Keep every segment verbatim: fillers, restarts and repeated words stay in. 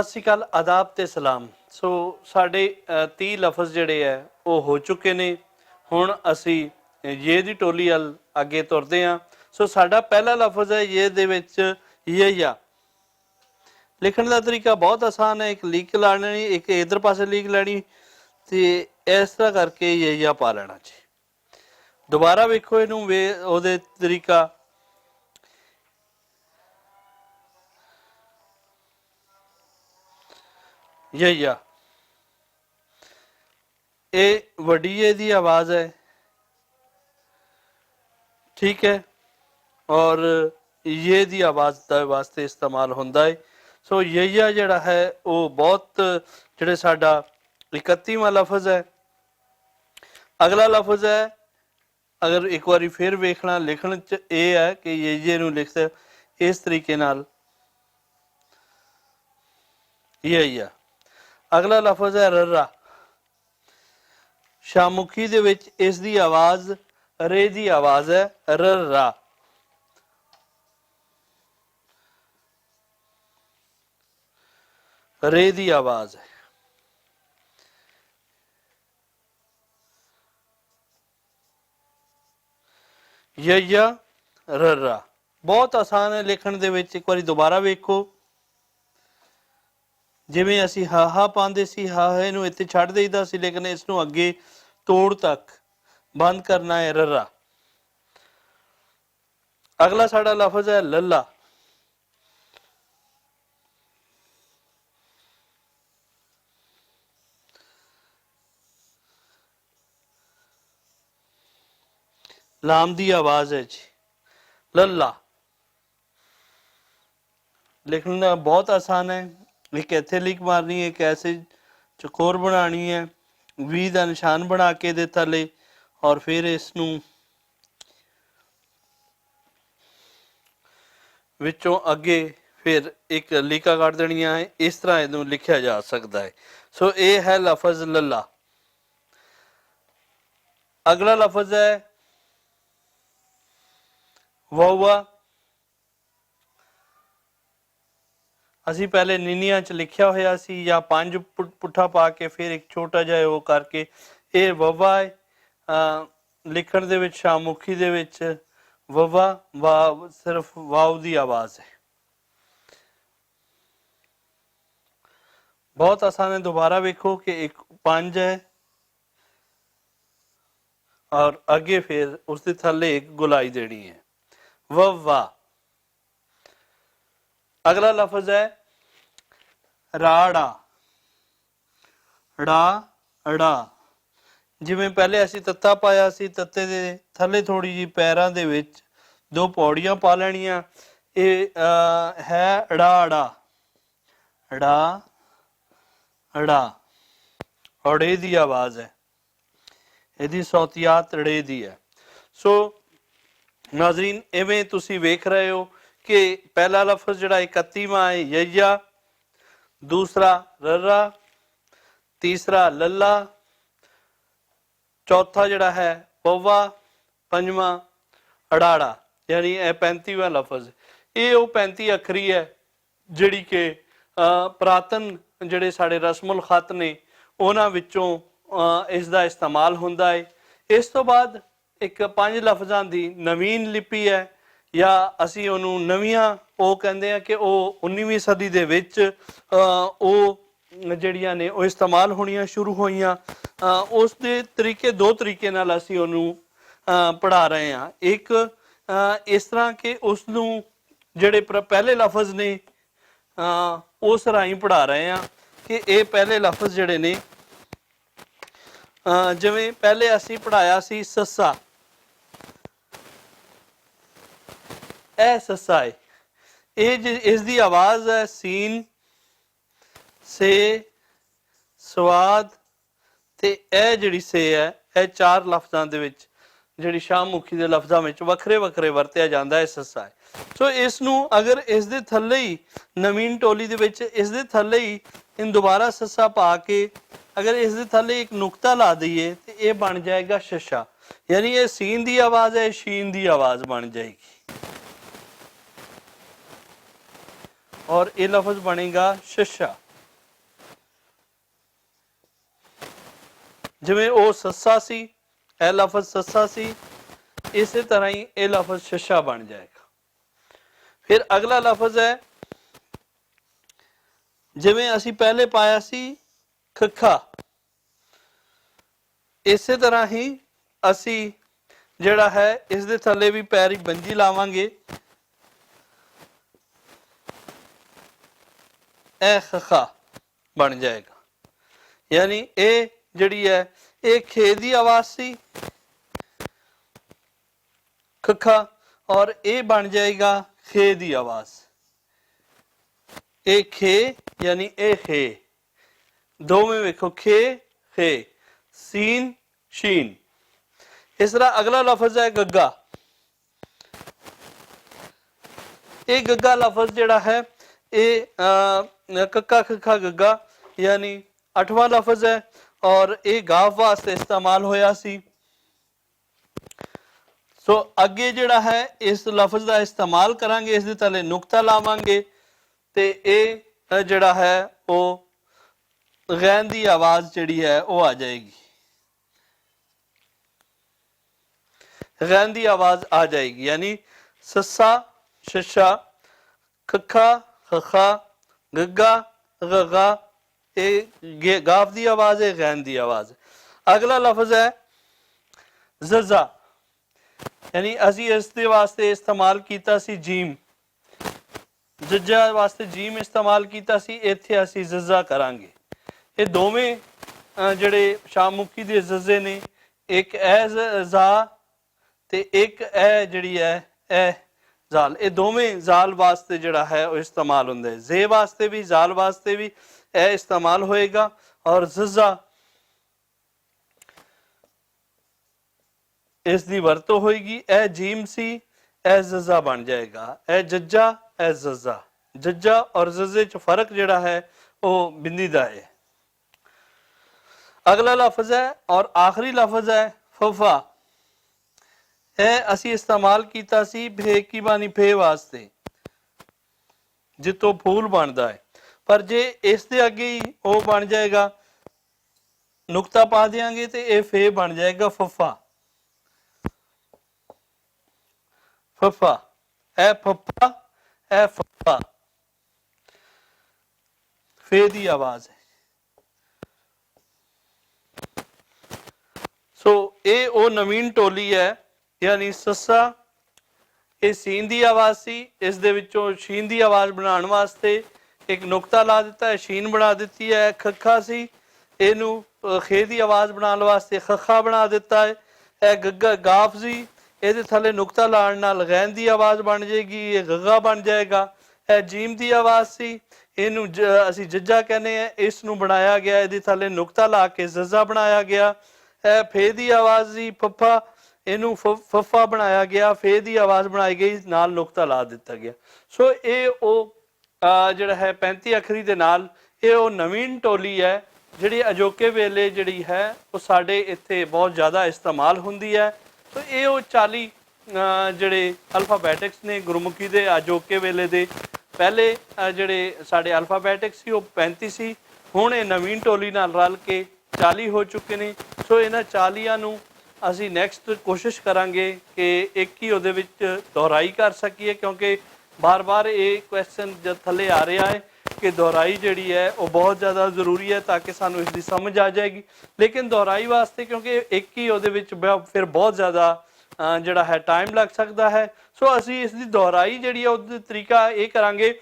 ست شری اکال، آداب تے سلام۔ سو ساڈے تیس لفظ جڑے ہے او ہو چکے نے۔ ہن اسی یہ دی ٹولی ال اگے تردے ہاں۔ سو ساڈا پہلا لفظ ہے یہ دے وچ، یہ یا۔ لکھن دا طریقہ بہت آسان ہے، ایک لیک لانی، ایک ادھر پاسے لیک لانی، تے اس طرح کر کے یہ یا پا لینا جی۔ دوبارہ ویکھو اینوں، وے اوہدے طریقہ۔ یہ یا، اے وڈی اے دی آواز ہے، ٹھیک ہے، اور یہ دی آواز دا واسطے استعمال ہوندا ہے۔ سو یہ یا جڑا ہے وہ بہت، جڑے ساڈا اکتیواں لفظ ہے۔ اگلا لفظ ہے، اگر ایک واری پھر ویکھنا، لکھن چ اے ہے کہ یہ یہ نوں لکھتے اس طریقے نال، یہ ہی ہے۔ اگلا لفظ ہے ررا۔ شامکھی دے وچ اس دی آواز رے دی آواز ہے، ررا۔ رے دی آواز ہے۔ یا یا، ررا۔ بہت آسان ہے لکھن دے وچ، ایک واری دوبارہ ویکھو۔ جویں اسی ہا ہا پاندے سی، ہا ہے نوں اتھے چھڈ دئیدا سی، لیکن اس نوں اگے توڑ تک بند کرنا ہے، ررا۔ اگلا ساڈا لفظ ہے للا۔ لام دی آواز ہے جی، للا۔ لکھنا بہت آسان ہے۔ ایک ایتھے لیک مارنی ہے، ایک ایسے چکور بنانی ہے، وی دا نشان بنا کے دے تلے، اور پھر اس نوں وچوں اگے پھر ایک لیکا کر دینی ہے۔ اس طرح اینوں لکھیا جا سکدا ہے۔ سو اے ہے لفظ للا۔ اگلا لفظ ہے ووا۔ اسی پہلے نینیاں چ لکھیا ہویا سی، یا پنج پٹھا پا کے پھر ایک چھوٹا جہا او کر کے، اے ووا ہے۔ لکھن دے وچ، شاموکھی دے وچ ووا، وا، صرف واو دی آواز ہے۔ بہت آسان ہے، دوبارہ ویکھو کہ ایک پنج ہے اور اگے پھر اس دے تھلے ایک گلائی دینی ہے۔ ووا۔ اگلا لفظ ہے راڑا۔ ڑا، ڑا۔ جویں پہلے اسی تتا پایا سی، تتے دے تھلے تھوڑی جی پیراں دے وچ دو پوڑیاں پا لینیاں۔ اے، آ، ہے ڑا، ڑا۔ ڑا، ڑا۔ اڑے دی آواز ہے۔ ایہدی صوتیات ڑے دی ہے۔ سو ناظرین، ایویں تسی ویکھ رہے ہو کہ پہلا لفظ جڑا اکتیواں ہے، ییا، دوسرا ررا، تیسرا للا، چوتھا جڑا ہے پوا، پنجواں اڑاڑا، یعنی اے پینتیواں لفظ۔ اے او پینتی اکھری ہے جڑی کہ، آ، پراتن جڑے ساڈے رسم الخط نے، انہاں وچوں، آ، اس دا استعمال ہوندا ہے۔ اس تو بعد ایک پنج لفظاں دی نوین لپی ہے، یا اسی اونوں نویاں او کہندے ہاں کہ او انیسویں صدی دے وچ، آ، او جڑیاں نے او استعمال ہونیاں شروع ہوئیاں۔ آ، اس دے طریقے، دو طریقے نال اسی اونوں، آ، پڑھا رہے ہاں۔ ایک، آ، اس طرح کہ اس نوں جڑے پر-، پہلے لفظ نے، آ، اس راہیں پڑھا رہے ہاں کہ اے پہلے لفظ جڑے نے، آ، جویں پہلے اسی پڑھایا سی سسا، اے سسا ہے۔ اے ج-، اس دی آواز ہے سین، سے، سواد، تے اے جڑی سے ہے، اے چار لفظاں دے وچ، جڑی شاہ مکھی دے لفظاں وچ وکھرے وکھرے ورتیا جاندا ہے، سسا ہے۔ سو اس نوں اگر اس دے تھلے ہی، نوین ٹولی دے وچ اس دے تھلے ہی ان دوبارہ سسا پا کے اگر اس دے تھلے ایک نقطہ لا دئیے تے اے بن جائے گا ششا۔ یعنی اے سین دی آواز ہے، شین دی آواز بن جائے گی۔ اور اے لفظ بنے گا ششا۔ جویں او سسا سی، اے لفظ سسا سی، اسی طرح ہی اے لفظ ششا بن جائے گا۔ پھر اگلا لفظ ہے، جویں اسی پہلے پایا سی کھکھا، اسی طرح ہی اسی جڑا ہے اس دے تھلے بھی پیری بنجی لاواں گے، اے خخا بن جائے گا۔ یعنی اے جڑی ہے، اے کھے دی آواز سی، کھکھا، اور اے بن جائے گا کھے دی آواز۔ اے کھے، یعنی اے کھے، دوویں ویکھو، کھے، کھے، سین، شین۔ اس طرح اگلا لفظ ہے گگا۔ اے گگا لفظ جڑا ہے، اے آ، ککا کھکا گگا، یعنی اٹھواں لفظ ہے، اور اے گاف واسطے استعمال ہویا سی۔ سو اگے جڑا ہے، اس لفظ دا استعمال کراں گے، اس دے تلے نقطہ لاواں گے، تے اے جڑا ہے، او غین دی آواز جڑی ہے، او آ جائے گی۔ غین دی آواز آ جائے گی، یعنی سسا، ششا، کھکھا، خخا، گگا، غغا، اے گے-، گاف دی آواز ہے، غین دی آواز ہے۔ اگلا لفظ ہے ززا، یعنی اسی اس دے واسطے استعمال کیتا سی جیم، ججا واسطے جیم استعمال کیتا سی، ایتھے اسی ززا کراں گے۔ اے دوویں، آ، جڑے شاہ مکھی دے ززے نے، ایک اے ز-، زا تے ایک اے جڑی ہے، اے زال، اے دوویں زال واسطے جڑا ہے، او استعمال ہوندا ہے۔ زے واسطے بھی، زال واسطے بھی اے استعمال ہوئے گا۔ اور ززا اس دی ورتوں ہوئے گی، اے جیم سی، اے ززا بن جائے گا، اے ججا، اے ززا۔ ججا اور ززے چ فرق جڑا ہے، او بندی دا ہے۔ اگلا لفظ ہے اور آخری لفظ ہے ففا۔ اے اسی استعمال کیتا سی بھے کی بانی بھے واسطے، جتوں پھول بندا ہے۔ پر جے اس دے اگے ہی او بن جائے گا، نقطہ پا دیاں گے تے اے فے بن جائے گا ففا۔ ففا۔ اے ففا، اے ففا۔ فے دی آواز ہے۔ سو، اے او نوین ٹولی ہے، یعنی سسا، اے سین دی آواز سی، اس دے وچوں شین دی آواز بنان واسطے ایک نقطہ لا دتا ہے، شین بنا دتی ہے، کھکھا سی، اینوں، اے، خے دی آواز بنان واسطے خخا بنا دتا ہے۔ اے گگا گاف سی، اے دے تھلے نقطہ لان نال غین دی آواز بن جائے گی، اے غغا بن جائے گا۔ اے جیم دی آواز سی، اینوں ج-، اسی ججا کہنے ہیں، اس نوں بنایا گیا، اے دے تھلے نقطہ لا کے ززا بنایا گیا۔ اے فے دی آواز سی، پھپھا، اینوں ف-، ففا بنایا گیا، فے دی آواز بنائی گئی، نال نقطہ لا دتا گیا۔ سو اے او آ، جڑا ہے پینتی اکھری دے نال، اے او نوین ٹولی ہے، جڑی اجوکے ویلے جڑی ہے، او ساڈے اتھے بہت زیادہ استعمال ہوندی ہے۔ تو اے او چالی، آ، جڑے الفابیٹکس نے گرمکھی دے اجوکے ویلے دے، پہلے، آ، جڑے ساڈے الفابیٹکس سی، او پینتی سی، ہن اے نوین ٹولی نال رل کے چالی ہو چکے نے۔ سو انہاں چالیاں نوں اسی نیکسٹ کوشش کراں گے کہ ایک ہی اودے وچ دہرائی کر سکیے، کیونکہ بار بار یہ کوشچن جب تھلے آ رہا ہے کہ دہرائی جڑی ہے وہ بہت زیادہ ضروری ہے تاکہ سانو اس دی سمجھ آ جائے گی۔ لیکن دہرائی واسطے کیونکہ ایک ہی اودے وچ ب-، پھر بہت زیادہ، آ، جڑا ہے ٹائم لگ سکدا ہے۔ سو اسی اس دی دہرائی جڑی ہے اس دا طریقہ یہ کراں گے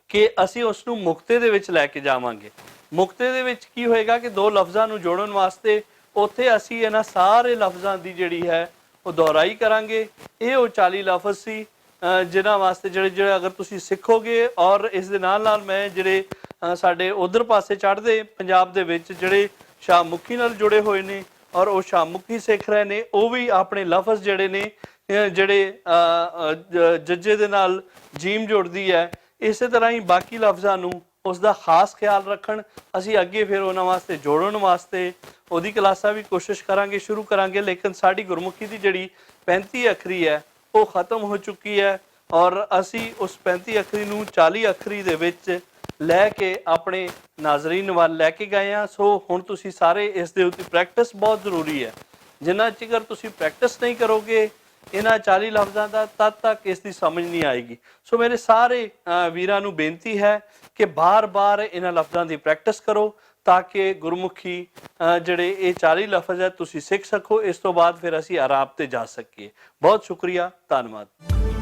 کہ اسی اس نوں مکتے دے وچ لے کے جاواں گے۔ مکتے دے وچ کی ہوئے گا کہ دو لفظاں نوں جوڑن واسطے اوتھے اسی انہاں سارے لفظاں دی جڑی ہے وہ دہرائی کراں گے۔ اے او چالی لفظ سی، آ، جنہاں واسطے جڑے، جڑے اگر تسی سکھو گے اور اس دے نال نال میں جڑے، آ، ساڈے ادھر پاسے چڑھدے پنجاب دے وچ جڑے شاہ مکھی نال جڑے ہوئے نے اور او شاہ مکھی سکھ رہے نے، او وی اپنے لفظ جڑے نے، آ، جڑے، آ، آ، ج-، ججے دے نال جیم جوڑدی ہے، اسے طرح ہی باقی لفظاں نوں اس دا خاص خیال رکھن۔ اسی اگے پھر انہاں واسطے جوڑن واسطے اودی کلاساں وی کوشش کراں گے، شروع کراں گے، لیکن ساڈی گرمکھی دی جڑی پینتی اکھری ہے، او ختم ہو چکی ہے اور اسی اس پینتی اکھری نوں چالی اکھری دے وچ لے کے اپنے ناظرین وال لے کے گئے ہاں۔ سو ہن تسی سارے اس دے اتے پریکٹس بہت ضروری ہے۔ جنہاں چکر تسی پریکٹس نہیں کرو گے انہاں چالی لفظاں دا، تد تک اس دی سمجھ نہیں آئے گی۔ سو میرے سارے ویراں نوں بینتی ہے کہ بار بار انہاں لفظاں دی پریکٹس کرو، تاکہ گرمکھی جڑے اے چالی لفظ ہے تسی سکھ سکو، اس توں بعد فیر اسی آراب تے جا سکیے۔ بہت شکریہ، تانواد۔